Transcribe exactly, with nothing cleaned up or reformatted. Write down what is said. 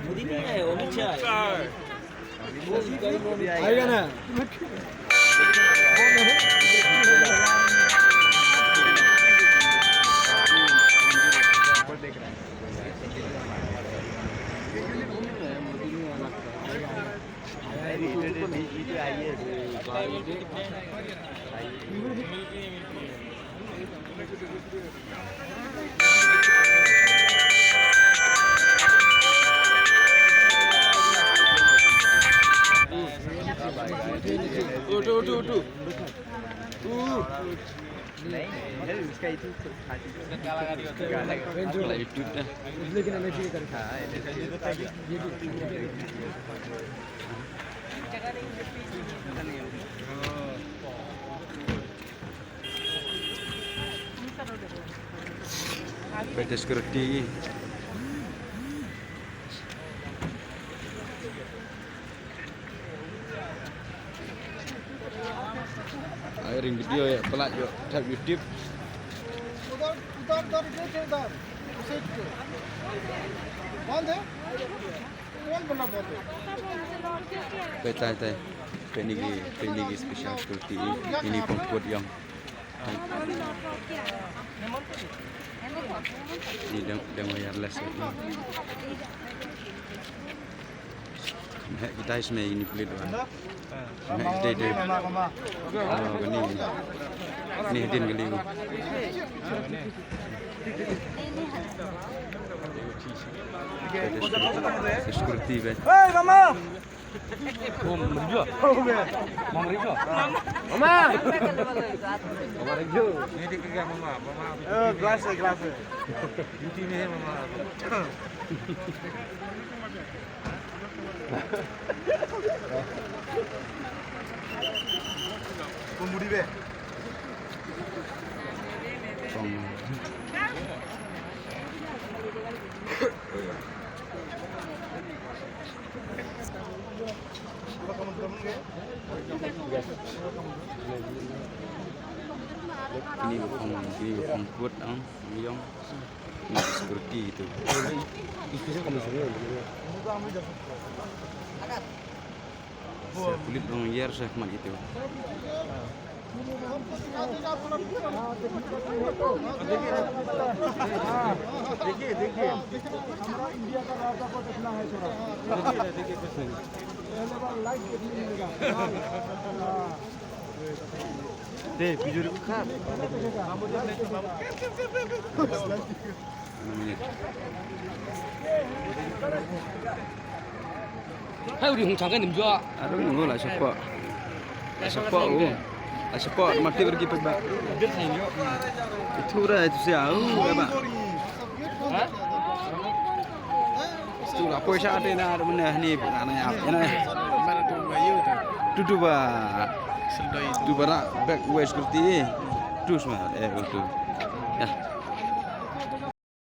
मोदी नहीं है, अमित शाह है। आएगा ना? उठो, उठो, उठो। नहीं, नहीं, उसका YouTube तो खाली। YouTube पे। हाँ, ये भी। Pete security. Ai ring video ïa pynlait ïa YouTube. उधर, उधर, उधर, ये थे उधर, उस साइड पे। बंद है? कौन बंदा बंद है? Peit, peit, peit. Peit ïa kine ki, peit ïa kine ki special security. Ïa kine ki pynput ïong. Ni dang, dang wireless. Heh, kita isme ini kulit orang. Heh, kita itu. Oh, ini. Ini din kali. Security be. Hei, mama. Oh, meriah. Oh, be. Mama meriah. Mama. Mama meriah. Ini dia kira mama, mama. Eh, gelas, gelas. Beauty ni mama. Pembudi be. Pem- Ini bukan, ini bukan buat ang, yang ini security itu. Saya kulit orang yer saya mat itu. देखिए, देखिए, हमारा इंडिया का राजा को देखना है थोड़ा। देखिए, देखिए, कैसे। पहले बार लाइव देखने मिलेगा। दे, बिजुरी को खा। Hai, uri hung chang ka nim jua. Ado ngu la support. La support u. La support mati pergi peba. Itu dah itu sia u ba. Itu la poi sa ade na ade mena ni na na ya. Tu tu ba. Tu ba la back west kurti. Tu semua eh tu. Ya.